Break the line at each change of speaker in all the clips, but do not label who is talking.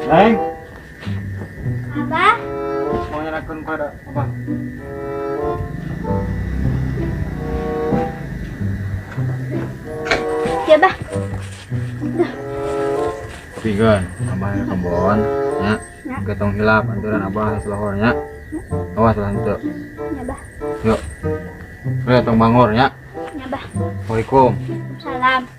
Neng.
Abah?
Mau nyerakeun pada Abah.
Ya, Bah.
Pikeun, Abah ya kebon, nya. Gatong hilap anturan Abah salohor nya. Awas lah henteu.
Ya, Bah.
Yuk. Ayo tong bangor nya.
Ya, Bah.
Assalamualaikum.
Salam.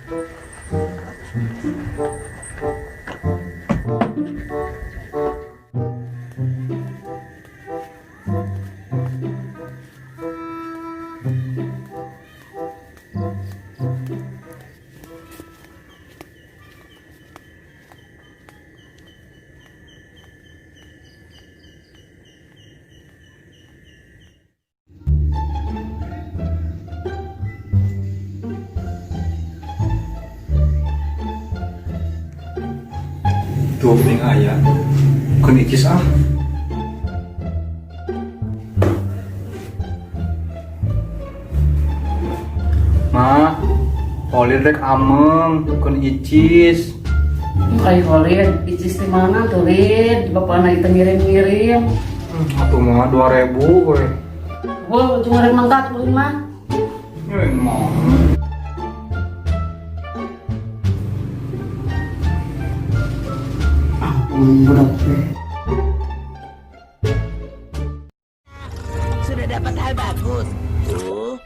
Tuh ning aya kun icis ah. Ma, Holid rek ameng kun icis.
Ai Holid, icis di mana tuh Lid? Bapakna itu ngirim-ngirim.
Atuh mah 2000 we.
Wah, cuma rek mangkat ulin mah.
Ya emang.
Budak teh.
Sudah dapat hal bagus. Tuh.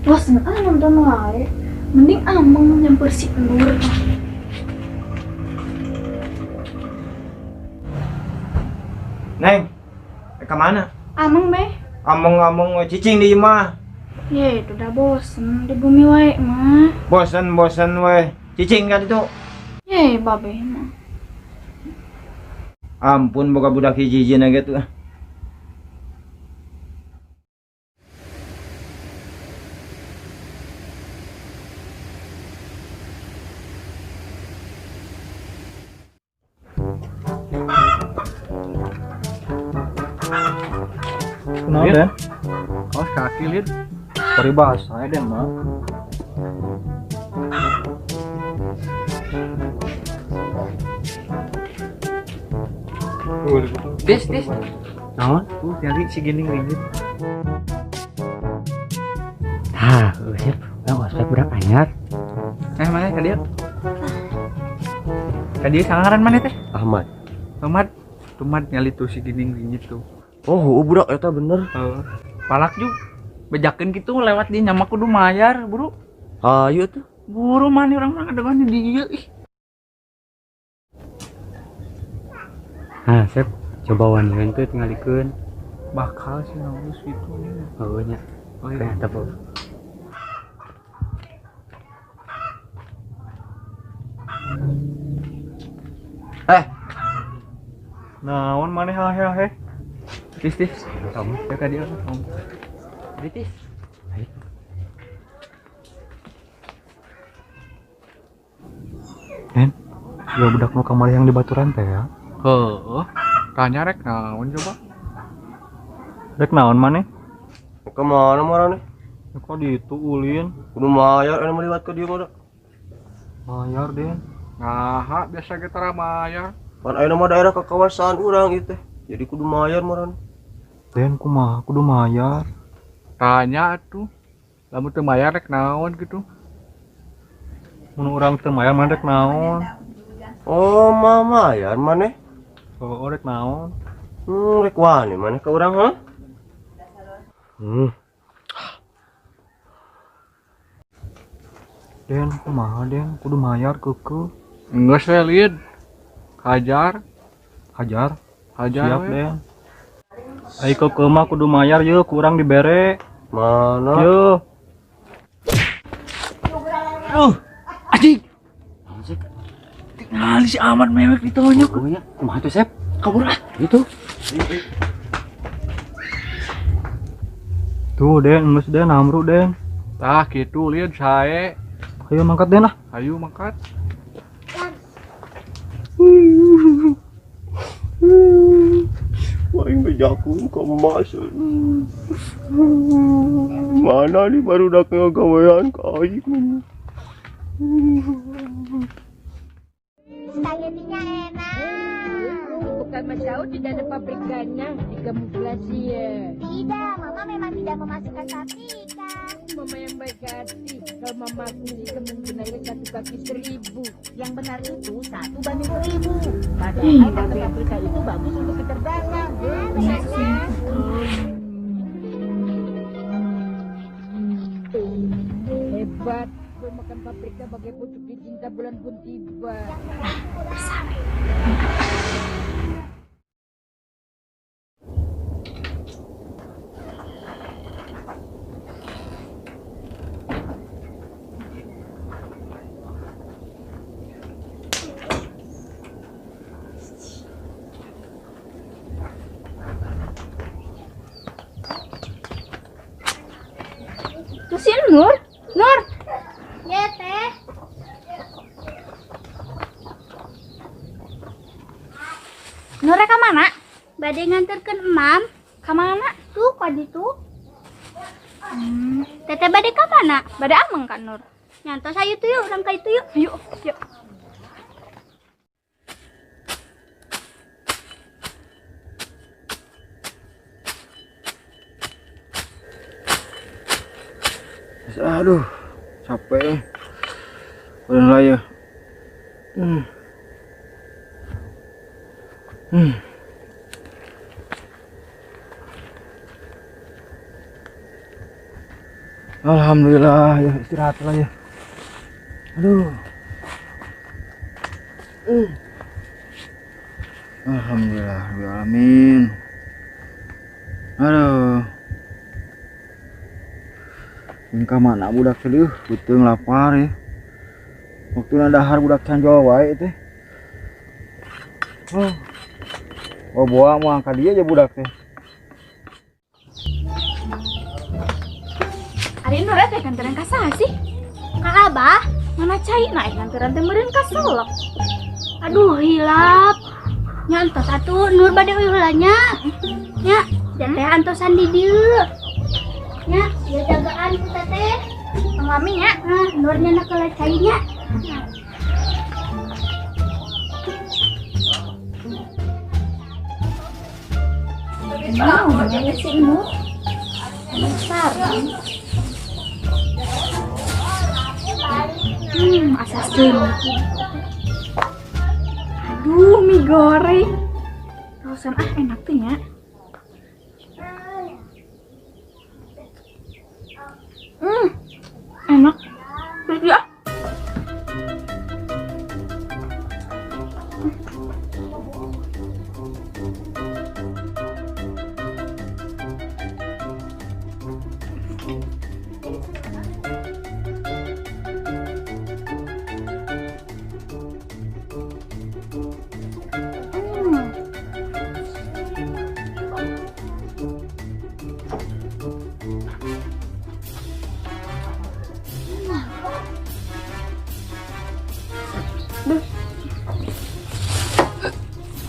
Bosen ah nonton wae. Mending ameng nyamper si Nur.
Neng, ke mana?
Ameng meh.
Ameng-ameng cicing di imah.
Ya itu udah bosen di bumi wae mah.
Bosen-bosen weh. Cicing kan itu.
Ye, babe mah.
Ampun boga budak hiji-hiji na gitu.
Kenapa, Den?
Kaos kaki, Lid.
Paribasa ya, Den, mah.
Tis, tis.
Naon?
Tuh, nyari si Gining ringgit.
Hah, usip. Urang ospek budak anyar.
Mana ka dieu? Ka dieu sangaran mana teh?
Ahmad.
Ahmad. Tumat nyali tuh si Gining ringgit tuh.
Oh, heueuh budak eta bener.
Heeh. Palak juk. Bejakeun kitu lewat di nyamak kudu mayar, buru.
Hayu tuh.
Buru mana orang-orang ada di dieu ih.
Hah, Sep, coba wanian tuh tingalikeun.
Bakal sih nangis gitu.
Heueuh nya.
Oh iya.
Kayak apa?
Naon maneh hahe-hahe?
Tis, tis.
Kamu.
Ya ka dieu kamu. Tis.
Ayo.
Den, ya budak nu kamari yang di baturan teh ya.
Heeh. Tanya rek naon coba?
Rek naon maneh?
Ke mana marane?
Ya, kok ditu ulin?
Kudu mayar anu meliwat ke dieu mah.
Mayar, Den.
Nah, biasa kita mayar.
Pan ayeuna mah daerah ke kawasan urang ieu teh. Jadi kudu mayar marane.
Den, kumaha kudu mayar?
Tanya atuh. Lamun teu mayar rek naon gitu.
Mun urang teu mayar maneh rek naon?
Oh, mah mayar maneh.
Oh, rek naon?
Rek wani maneh ka urang, ha?
Den, kumaha Den? Kudu mayar keukeuh.
Geus we, Lid. Hajar.
Hajar.
Hajar
Siap,
we.
Den. Ai keukeuh mah kudu mayar yeuh, ku urang dibere.
Mana?
Yeuh.
Anjing. Tinggal si Ahmad mewek ditonyok.
Oh iya, kumaha tuh, Sep?
Kabur ah.
Itu.
Tuh, Den, geus Den, amru Den.
Tah kitu lieu sae.
Ayo mangkat Den ah.
Ayo mangkat.
Wah, ini bejaku ke emas. Mana nih baru dah kegawean ka aing.
Spaghettinya enak.
Bukan Mas Daud tidak ada paprikanya, dikamuflasi ya.
Tidak, Mama memang tidak memasukkan paprika.
Mama yang baik hati. Kalau mama aku sih kemungkinannya 1 kaki 1000.
Yang benar itu 1 banding 1000. Padahal kata paprika itu bagus untuk kecerdasan.
Benarnya.
Hebat. Gue makan paprika bagai pucuk di cinta bulan pun tiba.
Tuh si Nur, Nur.
Ya teh.
Nur ka mana?
Bade nganterkeun emam.
Ka mana?
Tuh ka ditu. Teteh bade ka mana?
Bade ameng ka Nur.
Nyantos ayo tuh yuk, urang ka itu yuk.
Yuk, yuk.
Aduh, capek. Udah lah ya. Alhamdulillah ya, istirahat lah ya. Aduh. Alhamdulillah, rabbil alamin. Aduh. Engkau mana budak teh, beuteung lapar ya. Waktu dahar budak can jawa wae teh. Oh. Oh boa mau angkat dia aja budak teh.
Ari Nur teh nganteran ka saha sih?
Ka Abah.
Mana cai naik nganteran teh meureun ka selep.
Aduh hilap. Nya entos atuh Nur bade euy heula nya. Nya, teteh antosan di dieu. Nya, ya jagaan ku teteh.
Penglami nya.
Nah, Nur nya nak heula cai nya.
Nah, ini si Nur. Besar. Asa seungit. Aduh, mie goreng. Terusan ah enak tuh nya. Enak. Terus dia.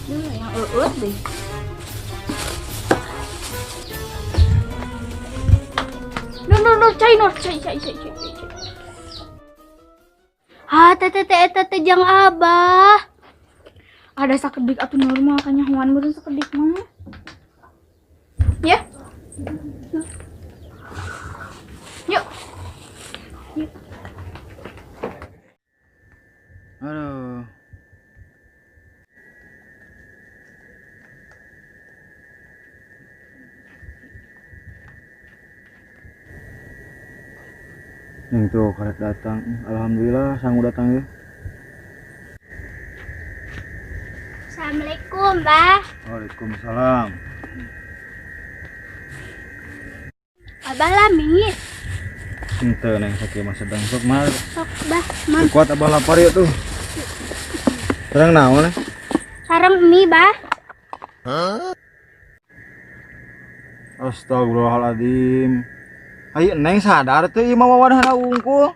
Duh, yang eueut deh. Nur, Nur, Nur, cai, Nur, cai, cai, cai, cai, cai.
Ha, teteh teh eta teh jang Abah.
Ada sakedik atuh Nur mah kanyahoan meureun sakedik mah. Ya. Yuk. Yuk.
Aduh. Yang tuh karek datang. Alhamdulillah sanggup datang ya.
Assalamualaikum, Bah.
Waalaikumsalam.
Abah lami.
Ente neng sakit mah sedang sok mah.
Sok bah, mam.
Kuat abah lapar ya tuh. Sareng naon neng?
Sareng mie, Bah.
Hah? Astagfirullahaladzim. Ayo neng sadar tuh ieu mah wawadahna unggul.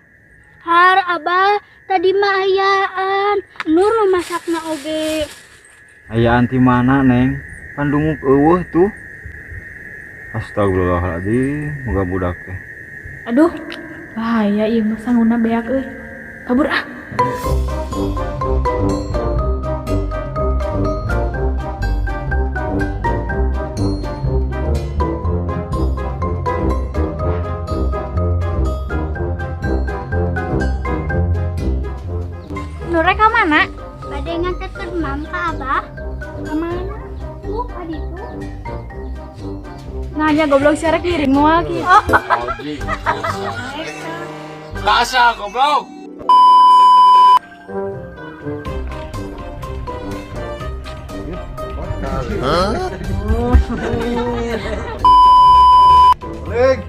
Har Abah, tadi mah ayaan. Nur nu masakna oge.
Ayaan ti mana neng? Pandunguk eueuh tuh. Astagfirullahaladzim, moga budak teh.
Aduh, bahaya ieu mah sanguna beak euy. Kabur ah. Nure ka mana?
Bade nganterkeun Mam ka Abah.
Ka mana?
Tuh, ka ditu.
Nanya goblok siarek ngiring moal kieu.
Kasa goblok.
Leg.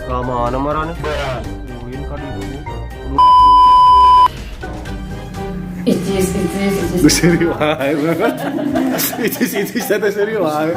Ka mana marane?
Ulin ka ditu.
Icis, icis, icis.
Seri wae. Icis icis teh seri wae.